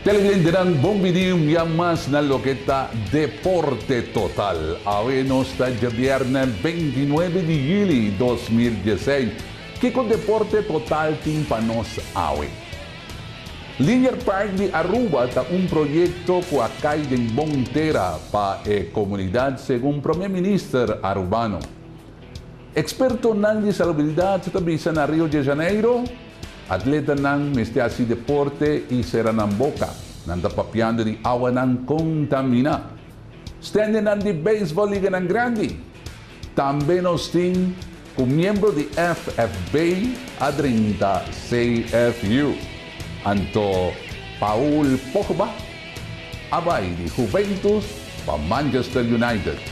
Televidentenan bon bini un bia mas na loke ta Deporte Total. Awe nos ta djabièrnè 29 di yüli 2016. Kiko Deporte Total tin pa nos awe? Linear Park di Aruba ta un proyekto ku a kai den bon tera pa e komunidat segun Prome Minister Arubano. Ekspertonan di salubridat ta bisa na Rio de Janeiro, atletanan mester hasi deporte i sera nan boka. Nan ta papiando di awanan kontaminá. Stendenan di beisbòl liganan grandi. Tambe nos tin ku miembro di FFB a drenta CFU. Anto Paul Pogba a bai di Juventus pa Manchester United.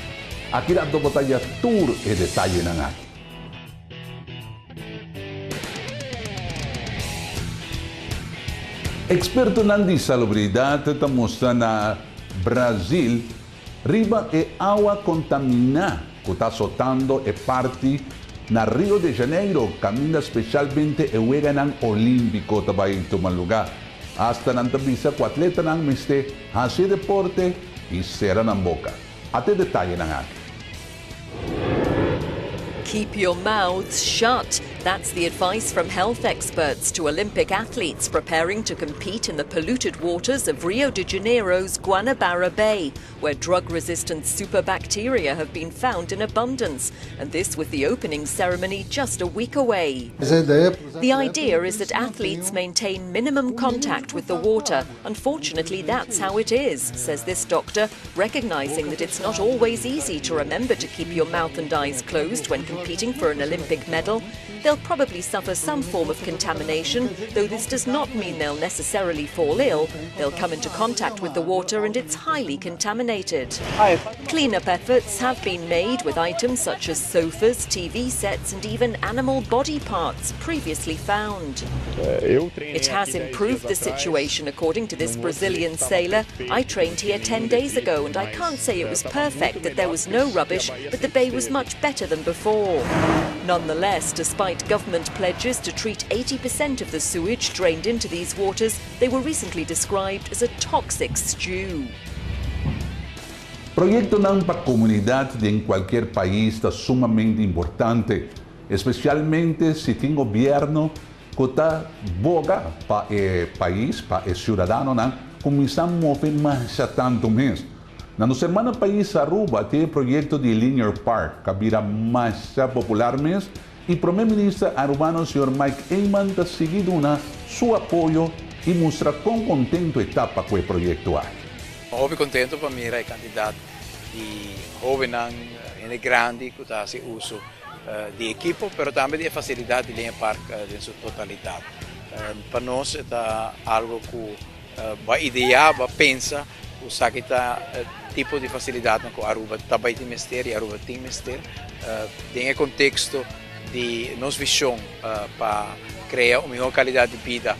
Aki rato bo ta ya tur e detayenan aki. Ekspertonan di salubridat ta mustra na Brazil riba e awa kontaminá ku ta asotando e parti na Rio de Janeiro kaminda speshalmente e Weganan Olímpiko ta bai tuma lugá. Asta nan ta bisa ku atletanan mester hasi deporte i sera nan boka. Ata e detayenan aki. Keep your mouths shut. That's the advice from health experts to Olympic athletes preparing to compete in the polluted waters of Rio de Janeiro's Guanabara Bay, where drug-resistant superbacteria have been found in abundance, and this with the opening ceremony just a week away. The idea is that athletes maintain minimum contact with the water. Unfortunately, that's how it is, says this doctor, recognizing that it's not always easy to remember to keep your mouth and eyes closed when competing for an Olympic medal. They'll probably suffer some form of contamination, though this does not mean they'll necessarily fall ill. They'll come into contact with the water and it's highly contaminated. Cleanup efforts have been made with items such as sofas, TV sets and even animal body parts previously found. It has improved the situation, according to this Brazilian sailor. I trained here 10 days ago and I can't say it was perfect, that there was no rubbish, but the bay was much better than before. Nonetheless, despite government pledges to treat 80% of the sewage drained into these waters, they were recently described as a toxic stew. Proyektonan pa komunidat den kualke pais ta sumamente importante, espesialmente si tin gobièrnu ku ta boga pa e pais, pa e siudadanonan, kuminsá move mas tantu mes. Na nos hermano pais Aruba tin e proyekto di Linear Park, ku a bira mas popular mes, i Prome Minister Arubano señor Mike Eman ta sigui duna su apoyo i mustra kon kontentu e ta ku e proyekto aki. Hopi kontentu pa mira e kantidat di hóbennan hende grandi ku ta hasi uso di ekipo, pero tambe di fasilidat di Linear Park den su totalidat. Pa nos ta algu ku bo a idea, bo a pensa, ku esaki ta tipo di fasilidat ku Aruba tambe tin mester i Aruba tin mester. Den e konteksto di nos vishon pa krea un mihó kalidat di bida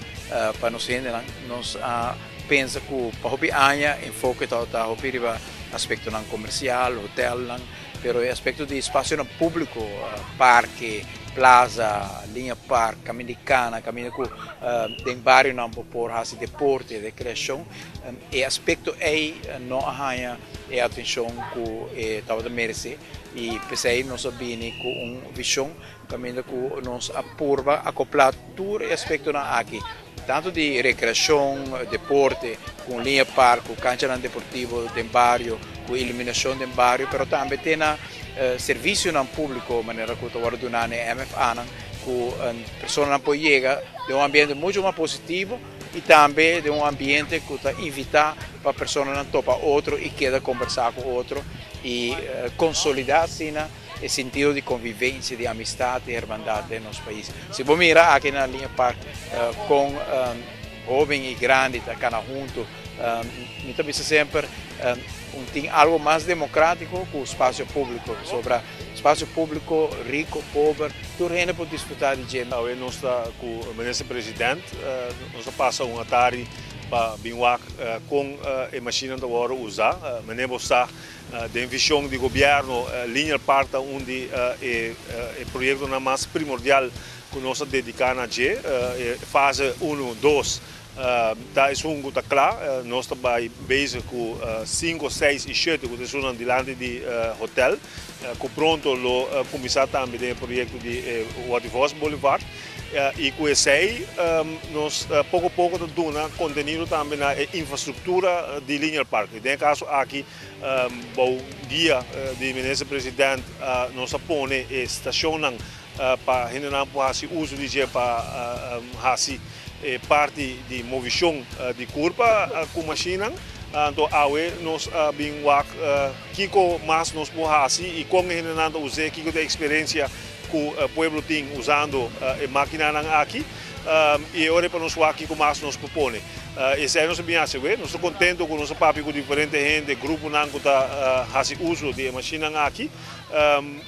pa nos hendenan, nos a pensa ku pa hopi aña enfoke ta hopi riba aspektonan komersial, hotelnan, pero e aspekto di espasionan públiko, parke, plaza, Linear Park, kaminda di kana, kaminda ku den barionan por hasi deporte, rekreashon, e aspekto ei no a haña e atenshon ku e tabata meresé i p'esei nos a bini ku un vishon kaminda ku nos a purba akoplá tur e aspektonan aki, tantu di rekreashon, deporte, ku Linear Park, ku kanchanan deportivo den bario, ku iluminashon den bario, pero tambe te na servisionan públiko manera ku ta wòrdu duná na e MFA-nan, ku personanan por yega den un ambiente muchu mas positivo i tambe den un ambiente ku ta invitá pa personanan topa otro i keda kombersá ku otro i konsolidá asina e sentido di konvivensia, di amistat i hermandat den nos pais. Si bo mira aki na Linear Park kon hóben i grandi ta kana huntu, mi ta bisa semper un tin algu mas demokrátiko ku spasio públiko, pasobra spasio públiko, riku, pober, tur hende por disfrutá di dje. Awe nos ta ku minister president, nos a pasa un atardi pa bin wak kon e mashinnan ta wòrdu usá. Meneer bo sa, den vishon di gobièrnu, Linear Park ta un di e proyektonan mas primordial ku nos a dediká na dje. E fase 1, 2. Ta esun ku ta kla. Nos ta bai bezig ku 5, 6 i 7 ku ta esunnan dilanti di hotel ku pronto lo kuminsá tambe den e proyekto di e Watty Vos Boulevard. I ku esei nos poko poko ta duna kontenido tambe na e infrastruktura di Linear Park. Den e kaso aki bou guia di Minister President nos a pone e stashonnan pa hendenan por hasi uso di dje pa hasi e parti di movishon di kurpa ku mashinnan. Anto awe nos a bin wak kiko mas nos por hasi i kon e hendenan ta us'é, kiko ta e eksperensia ku pueblo tin usando e makinanan aki i e ora pa nos wak kiko mas nos por pone. Esei nos a bin hasi awe. Nos ta kontento ku nos a papia ku diferente hende, gruponan ku ta hasi uso di e mashinnan aki.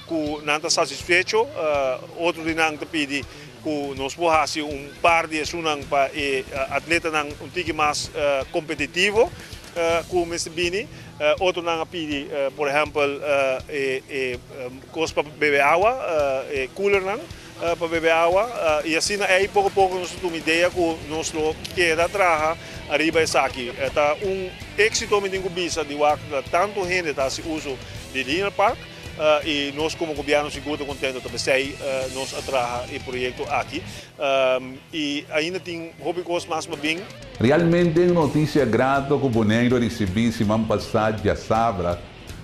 Ku nan ta satisfecho, otro di nan ta pidi ku nos por hasi un par di esunnan pa e atletanan un tiki mas kompetitivo ku mester bini. Otronan a pidi por ehèmpel e kos pa bebe awa, e coolernan pa bebe awa i asina ei poko poko nos ta tuma idea ku nos lo keda traha ariba esaki. Ta un éksito mi tin ku bisa di wak tantu hende ta hasi uso di Linear Park i nos komo gobièrnu sigur ta kontento ta p'esei nos a traha e proyekto aki i ainda tin hopi kos mas pa bin. Realmente un notisia grato ku Boneiru a risibí siman pasá djasabra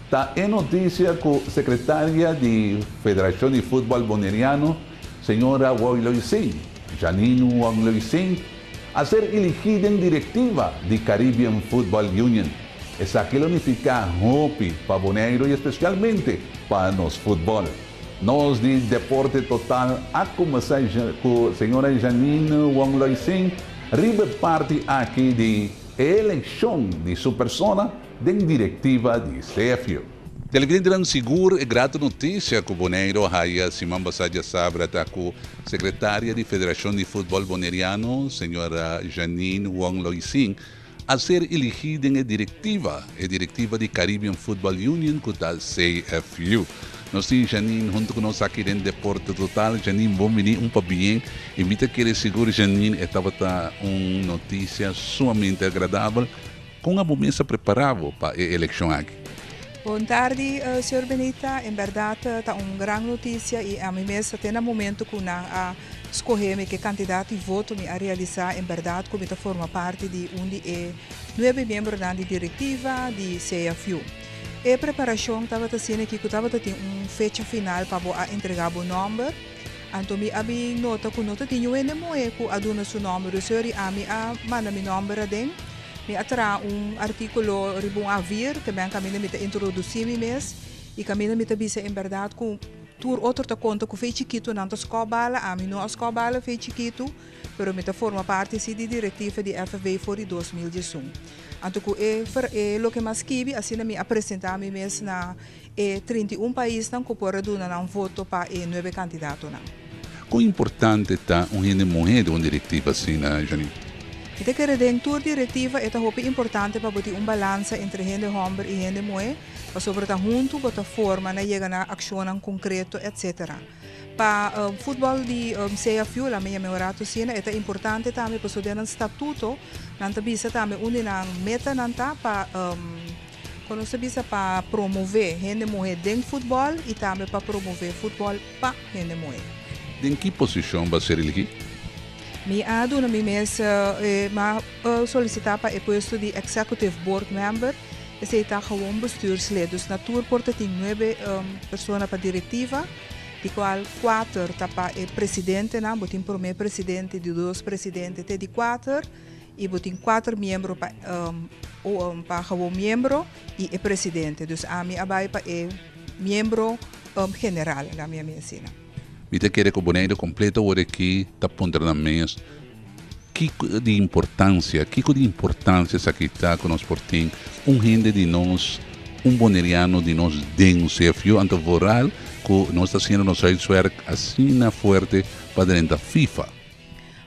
ta e notisia ku sekretaria di Federashon di Futbòl Boneriano, señora Wong Loising, Janine Wong Loising, a ser eligí den direktiva di Caribbean Football Union. Esaki lo nifiká hopi pa Boneiru i espesialmente pa nos futbòl. Nos di Deporte Total a kuminsá ku señora Janine Wong Loising riba e parti aki di e elekshon di su persona den direktiva di CFU. Televidentenan sigur e grato notisia ku Boneiru a haya siman pasá djasabra ta ku sekretaria di Federashon di Futbòl Boneriano, señora Janine Wong Loising, a ser eligí den e direktiva, e direktiva di Caribbean Football Union ku ta CFU. Nos tin Janine huntu ku nos aki den Deporte Total. Janine, bon bini un pabien. I mi ta kere sigur Janine e tabata un notisia sumamente agradabel. Kon abo mes a prepará bo pa e elekshon aki? Bon tardi, señor Benita. En bèrdat ta un gran notisia i ami mes ta te na momento ku nan a Skohe mi ke kantidat di voto mi a realisá en bèrdat ku mi ta forma parti di un di e nuebe miembronan di direktiva di CFU. E preparashon tabata asina ki ku tabata tin un fecha final pa bo a entregá bo nòmber. Anto mi a bin nota ku no ta tin niun hende muhé ku a duna su nòmber, dus ori ami a manda mi nòmber aden. Mi a traha un artíkulo riba un A-vier, ke men kaminda mi ta introdusí mi mes i kaminda mi ta bisa en bèrdat ku. Tur otro ta konta ku fei chikitu nan ta skò bala, ami no a skò bala fei chikitu, pero mi ta forma parti si di direktiva di FFB for di 2011. Anto ku e e loke mi a skibi asina mi a presentá mi mes na e 31 paisnan ku por a duna nan voto pa e nuebe kandidatonan. Kon importante ta un hende muhé den un direktiva asina, Janine? Mi ta kere den tur direktiva e ta hopi importante pa bo tin un balansa entre hende hòmber i hende muhé. Pasobra ta huntu bo ta forma na yega na akshonnan konkreto etc. Pa futbòl di CFU, laat mi yama e un ratu asina, e ta importante tambe pasobra den nan statuto nan ta bisa tambe un di nan metanan ta pa kon nos ta bisa pa promové hende muhé den futbòl i tambe pa promové futbòl pa hende muhé. Den ki posishon bo a ser eligí? Mi a duna mi mes, mi a solisitá pa e puesto di Executive Board Member. Esei ta gewoon bestuurslid. Dus na tur por ta tin nuebe persona pa directiva, di cual cuater ta pa e presidentenan. Bo tin prome presidente, di dos presidente te di cuater y bo tin cuater miembro pa pa gewoon miembro y e presidente. Dus ami a bay pa e miembro general, laat mi a asina. Mi ta kere ku Boneiru kompleto awor aki ta puntra nan mes kiko di importansia, kiko di importansia esaki ta ku nos por tin un hende di nos, un boneriano di nos den CFU, anto vooral ku nos ta hasiendo nos huiswerk asina fuerte pa drenta FIFA.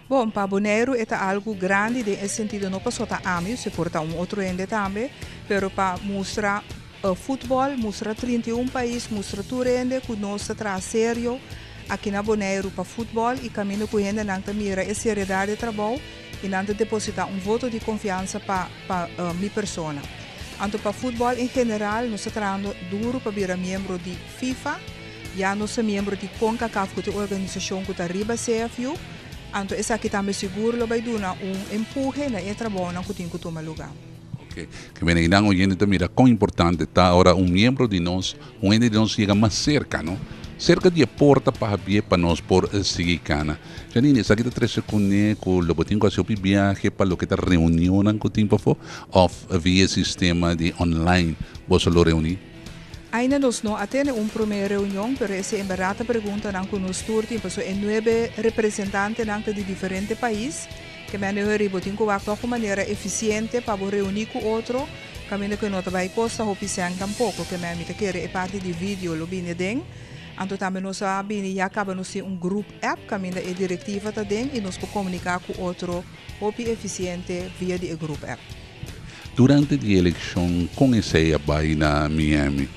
Bon, pa Boneiru e ta algu grandi den e sentido no paso ta ami, si por ta un otro hende tambe, pero pa mustra futbol, mustra 31 pais, mustra tur hende ku nos ta traha serio. aki na Boneiru pa futbòl i kaminda ku hendenan ta mira e seriedat di trabou i nan ta depositá un voto di konfiansa pa pa mi persona. Anto pa futbòl en general nos ta trahando duru pa bira miembro di FIFA, ya nos ta miembro di Concacaf ku ta e organisashon ku ta riba CFU, anto esaki tambe sigur lo bai duna un empuhe na e trabounan ku tin ku tuma lugá. Ok, ke bene einan oyente ta mira kon importante ta ora un miembro di nos, un hende di nos yega mas serka, no? Serka di e porta pa habié pa nos por sigui kana. Janine, esaki ta trese kuné ku lo bo tin ku hasi hopi biahe pa loke ta reunionnan ku tin pafó òf via e sistema di online boso lo reuní? Ainda nos no a tene un promé reunion, pero esei en bèrdat ta preguntanan ku nos tur tin, pasobra e nuebe representantenan ta di diferente pais. Ke mende hori bo tin ku wak tòg un manera efisiente pa bo reuní ku otro, kaminda ku e no ta bai kosta hopi sèn tampoko. Ke mende mi ta kere e parti di video lo bini aden. Anto tambe nos a bini ya kaba nos tin un group app kaminda e direktiva ta den i nos por komuniká ku otro hopi efisiente via di e group app. Durante di e elekshon kon esei a bai na Miami?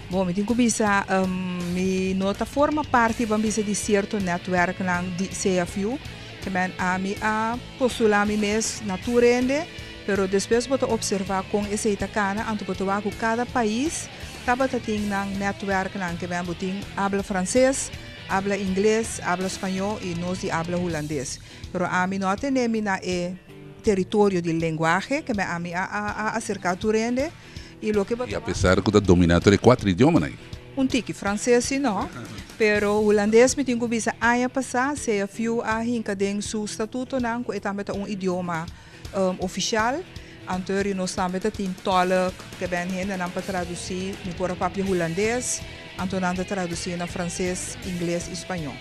Bon, mi tin ku bisa mi no ta forma parti ban bisa di sierto nètwèrknan di CFU. Ke men ami a postulá mi mes na tur hende, pero despues bo ta opservá kon esei ta kana, anto bo ta wak ku kada pais tabata tin nan nètwèrknan. Ke men bo tin abla franses, abla ingles, abla spañó i nos di abla hulandes. Pero ami no a tene mi na e teritorio di lenguahe, ke men ami a a aserká tur hende i loke bo I ta wak. apesar ku ta dominá tur e kuater idiomanan ei. Un tiki franses si no, pero hulandes mi tin ku bisa aña pasá CFU a hinka den su statutonan ku e tambe ta un idioma ofishal. Anto eri nos tambe ta tin tòlk ke ben hendenan pa tradusí, mi por a papia hulandes, anto nan ta tradusí na franses, ingles i spañó.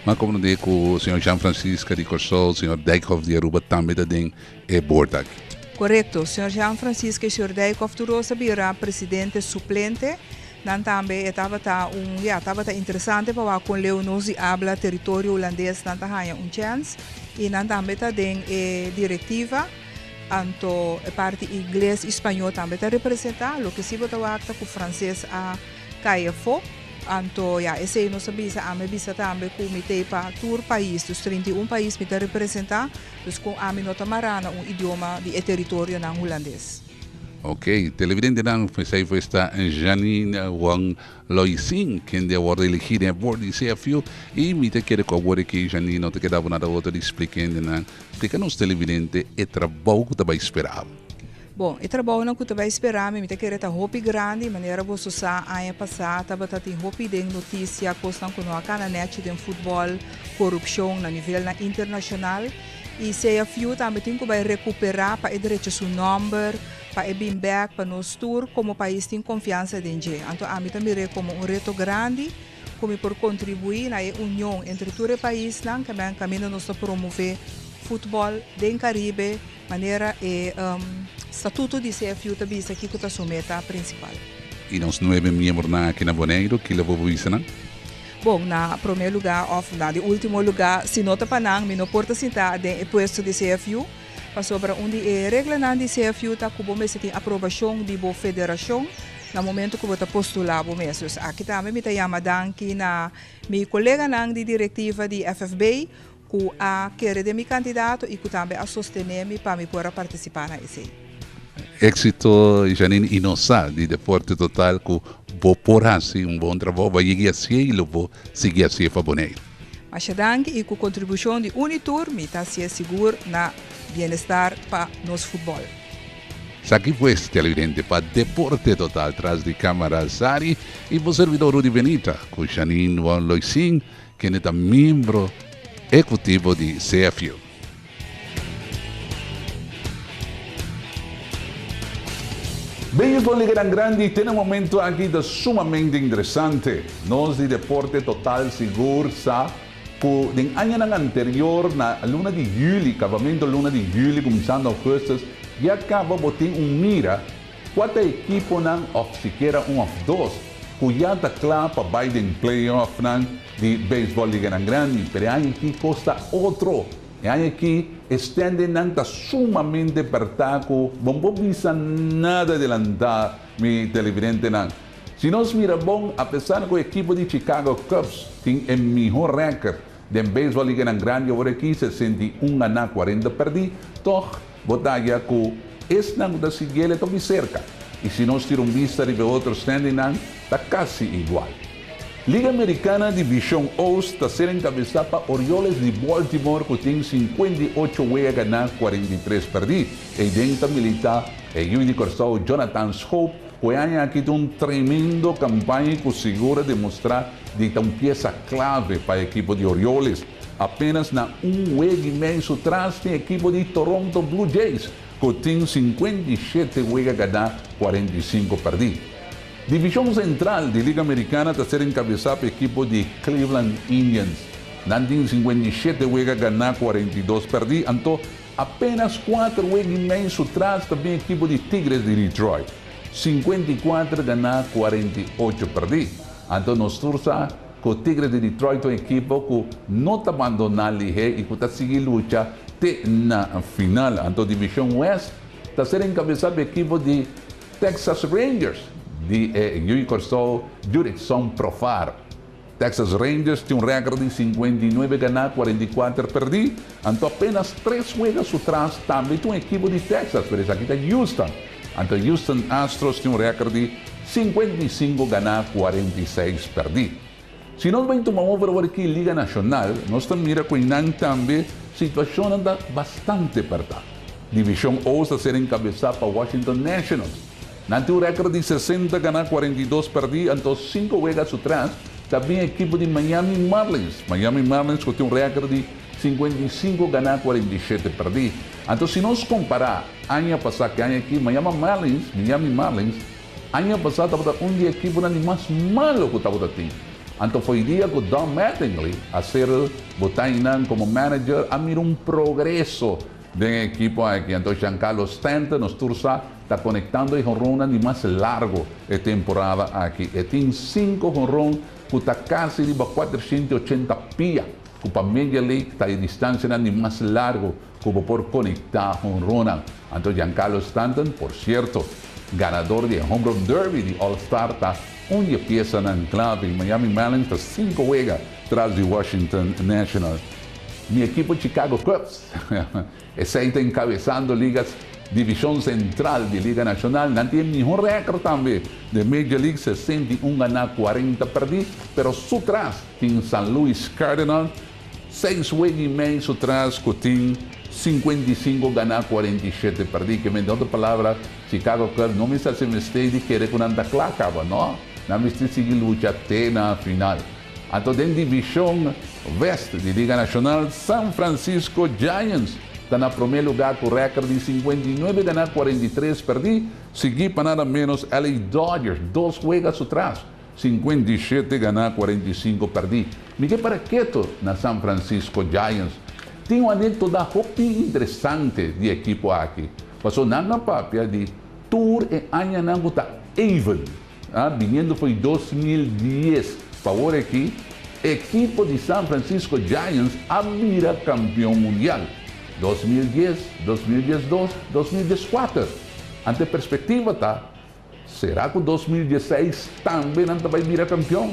M'a komprondé ku señor Jean Francisca di Kòrsou, señor Dijkhoff di Aruba tambe ta den e board aki. Korekto. Señor Jean Francisca i señor Dijkhoff tur dos a bira presidente suplente. Nan tambe e tabata un, ya, tabata interesante pa wak kon leu nos di abla teritorio hulandes nan ta haña un chèns i nan tambe ta den e direktiva. Anto e parti ingles i spañó tambe ta representá. Loke si bo ta wak ta ku franses a kai afó. Anto ya, esei nos a bisa, ami a bisa tambe ku mi t'ei pa tur pais, dus 31 pais mi ta representá. Dus kon ami no ta mará na un idioma di e teritorionan hulandes. Ok, televidentenan, esei fue esta Janine Wong Loisin, kende a wòrdu eligí den e board di CFU, i mi ta kere ku awor aki Janine no ta keda bo nada otro di splika hendenan, splika nos televidente e trabou ku ta bai spera bo. Bon, e trabounan ku ta bai spera mi, mi ta kere ta hopi grandi, manera boso sa aña pasá tabata tin hopi den notisia kosnan ku no a kana nèchi den futbòl, korupshon na nivelnan internashonal i CFU tambe tin ku bai rekuperá pa e drecha su nòmber, pa e bin bèk, pa nos tur komo pais tin konfiansa den dje. Anto ami ta mir'é komo un reto grandi ku mi por kontribuí na e union entre tur e paisnan kaminda nos ta promové futbòl den Karibe, Manera e statuto di CFU ta bisa kiko ta su meta prinsipal. I nos nuebe miembronan aki na Boneiru, kila bo por bisa nan? Bon, na promé lugá òf na di último lugá, si no ta pa nan, mi no por ta sintá den e puesto di CFU, pasobra un di e reglanan di CFU ta ku bo mester tin aprobashon di bo federashon na momento ku bo ta postulá bo mes. Dus aki tambe mi ta yama danki na mi koleganan di direktiva di FFB ku a kere den mi kandidato i ku tambe a sostené mi pa mi por a partisipá na esei. Éxito Janine i nos sa di Deporte Total ku bo por hasi un bon trabou, bo a yegi hasié i lo bo sigui hasié pa Boneiru. Masha danki i ku kontribushon di Unitur mi ta hasié sigur na bienestar pa nos futbòl. Esaki pues televidente pa Deporte Total tras di camara Sari i bo servidor Rudy Benita ku Janine Won Loisin kende ta miembro ehekutivo di CFU. Beisbol Liga Dan Grandi te na momento aki ta sumamente interesante. Nos di Deporte Total sigur sa ku den añanan anterior na luna di juli, kabamento luna di juli kuminsando augustus, ya kaba bo tin un mira Kua ta ekiponan òf sikiera un òf dos ku ya ta kla pa bai den playoffnan di beisbòl Liganan Grandi? Pero e aña aki kos ta otro. E aña aki e standingnan ta sumamente pèrtá ku bo no por bisa nada adelantá, mi televidentenan. Si nos mira bon, apesar ku e ekipo di Chicago Cubs tin e mihó record di beisbòl Liga Grandi awor aki, 61 ganá, 40 pèrdí, toch bo ta haya ku esnan ta sigui ta serka. I si nos tira un bista di otro standing, ta kasi igual. Liga Amerikana Divishon Oost ta siendo enkabesá pa Orioles di Baltimore, ku tin 58 wega ganá, 43 pèrdí. I den ta militá e yu di Kòrsou Jonathan Schoop, ku aki tin un tremendo kampaña ku sigur a demostrá di ta un piesa klave pa e ekipo di Orioles. Apenas na un wega i mei tras tin e ekipo di Toronto Blue Jays, ku tin 57 wega ganá, 45 pèrdí. Divishon Sentral di Liga Amerikana ta siendo enkabesá pa e ekipo di Cleveland Indians. Nan tin 57 wega ganá, 42 pèrdí. Anto, apenas 4 wega i mei tras tambe e ekipo di Tigres di Detroit. 54 ganá, 48 pèrdí. Anto, nos tur sa ku Tigres di Detroit un ekipo ku no ta bandoná lihé i ku ta sigui lucha te na final. Anto, Divishon West ta siendo enkabesá pa e ekipo di Texas Rangers di yu di Kòrsou Jurickson Profar. Texas Rangers tin un record di 59 ganá, 44 pèrdí. Anto apenas 3 wega atras tambe tin un ekipo di Texas, pero esaki ta Houston. Anto Houston Astros tin un record di 55 ganá, 46 pèrdí. Si nos bai tuma over aki Liga Nashonal, nos ta mira ku tambe situashon ta bastante pèrtá. Divishon Oost ta siendo enkabesá pa Washington Nationals. Nan tin un record di 60 ganá, 42 pèrdí, anto 5 wega atras. Tambe e ekipo di Miami Marlins. Miami Marlins ku tin un record di 55 ganá, 47 pèrdí. Anto, si nos kompará aña pasá ku aña aki, Miami Marlins, aña pasá tabata un di e ekiponan di mas malu ku tabata tin. Anto for di dia ku Don Mattingly a ser botá komo manager, a mira un progreso di ekipo aki. Anto Giancarlo Stanton, nos tur sa, ta konektando e jonròn di mas largu e temporada aki. E tin 5 jonròn ku ta kasi di 480 pia. Ku pa Major League ta e distansia di mas largu ku por konektá jonròn. Anto Giancarlo Stanton, por sierto, ganadó di Home Run Derby di All-Star, ta un piesa na klave. Miami Marlins ta 5 wega tras di Washington Nationals. Mi ekipo Chicago Cubs esei ta enkabesando liga Divishon Sentral di Liga Nashonal. Nan tin mihó record tambe di Major League, 61 ganá, 40 pèrdí, pero su tras tin San Luis Cardinals, 6 wega i mei tras, ku tin 55 ganá, 47 pèrdí. Ke men, otro palabra, Chicago Cubs no mester hasi mistake di kere ku nan ta kla kaba, no? Nan mester sigui lucha te na final. Anto, den Divishon West di Liga Nashonal, San Francisco Giants ta na promé lugá ku record di 59 ganá, 43 pèrdí, siguí pa nada menos LA Dodgers, 2 wega atras, 57 ganá, 45 pèrdí. Mi ke para ketu na San Francisco Giants. Tin un anékdota hopi interesante di ekipo aki. Pasó nan a papia di tur e añanan ta even. Ah, biniendo for di 2010. Pa awor aki, ekipo di San Francisco Giants a bira kampeon mundial. 2010, 2012, 2014. Anto perspektiva ta, será ku 2016 tambe nan bai bira kampeon?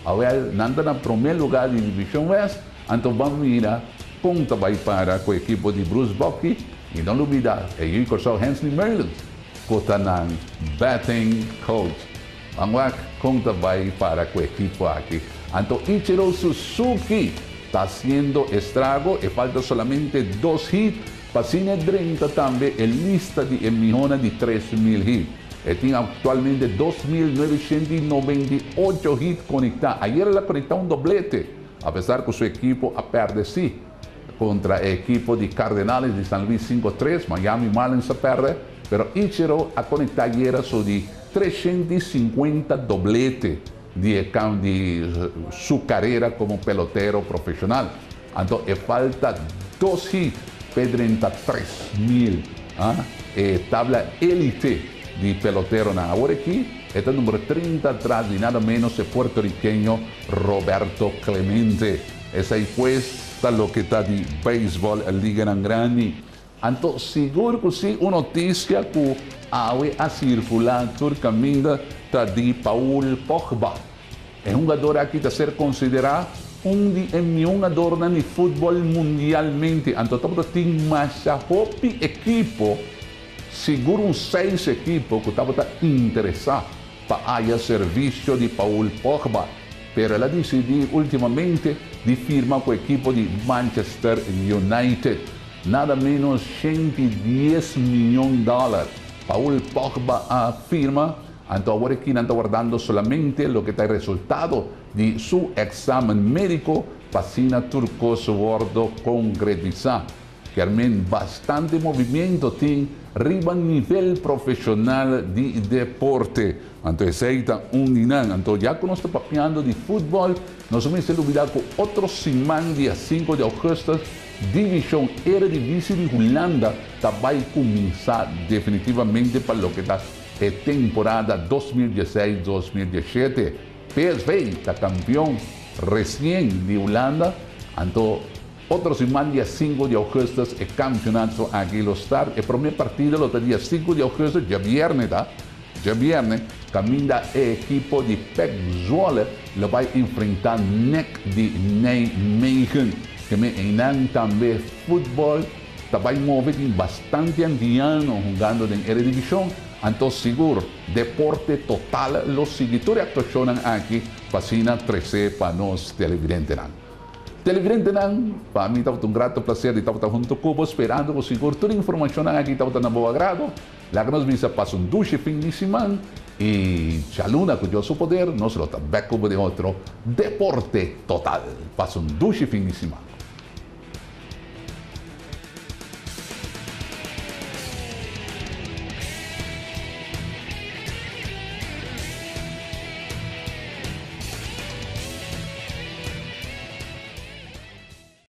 Awèl, nan ta na promé lugá di Divishon West, anto ban mira kon ta bai para ku e ekipo di Bruce Bochy i no lubidá, e yu di Kòrsou Hensley Meulens, ku ta nan batting coach. Ban wak kon ta bai para ku e ekipo aki. Anto Ichiro Suzuki ta hasiendo estrago i falta solamente 2 hit pa asina drenta tambe e lista di mihónan di 3.000 hit. E tin aktualmente 2.998 hit konektá. Ayera el a konektá un doblete, apesar ku su ekipo a pèrdè sí kontra e ekipo di Cardenales di San Luis 5-3, Miami Marlins a pèrdè, pero Ichiro a konektá ayera su di 350 doblete di su karera komo pelotero profeshonal. Anto, e falta 2 hits pa 3.000. Ah? E tabla élite di pelotero na awor aki, e number 30 tras di nada menos e puertorriqueño Roberto Clemente. Esei pues ta loke ta di beisbòl Liga Grandi. Anto sigur ku si un notisia ku awe a sirkulá tur kaminda ta di Paul Pogba. E hungador aki ta ser konsiderá un di e mihó hungadornan di futbòl mundialmente. Anto tabata tin masha hopi ekipo, sigur un seis ekipo ku tabata interesá pa haya servisio di Paul Pogba, pero el a disidí últimamente di firma ku ekipo di Manchester United. Nada ménos 110 mion dòler Paul Pogba a firma, anto awor aki nan ta wardando solamente loke ta e resultado di su èksamen médiko pa asina tur kos wòrdu konkretisá. Kermen bastante movimiento tin riba nivel profesional di deporte. Anto esey ta un di nan. Anto ya cu nos ta papiando di futbol, nos no mester lubida cu otro siman dia 5 di augustus Division Eredivisie di Hulanda ta bay cuminsa definitivamente pa loke ta e temporada 2016, 2017. PSV ta campeon recien di Hulanda, anto otro siman dia 5 di augustus e campeonato aki lo start. E prome partido lo ta dia 5 di augustus, diabierne ta, diabierne, caminda e ekipo di PEC Zwolle lo bay enfrenta NEC di Nijmegen. Keme einan tambe futbol ta bay move, tin bastante antiano hungando den Eredivisie. Anto sigur, Deporte Total lo sigui tur e actuacionnan aki pa asina trece pa nos televidentenan. Televidentenan, pa mi tabata un grato placer di tabata hunto cu bo, sperando cu sigur tur informacionnan aki tabata na bo agrado. Laga nos bisa pasa un dushi fin di siman y djaluna cu Dios su poder nos lo ta bek cu bo den otro Deporte Total. Pasa un dushi fin di siman.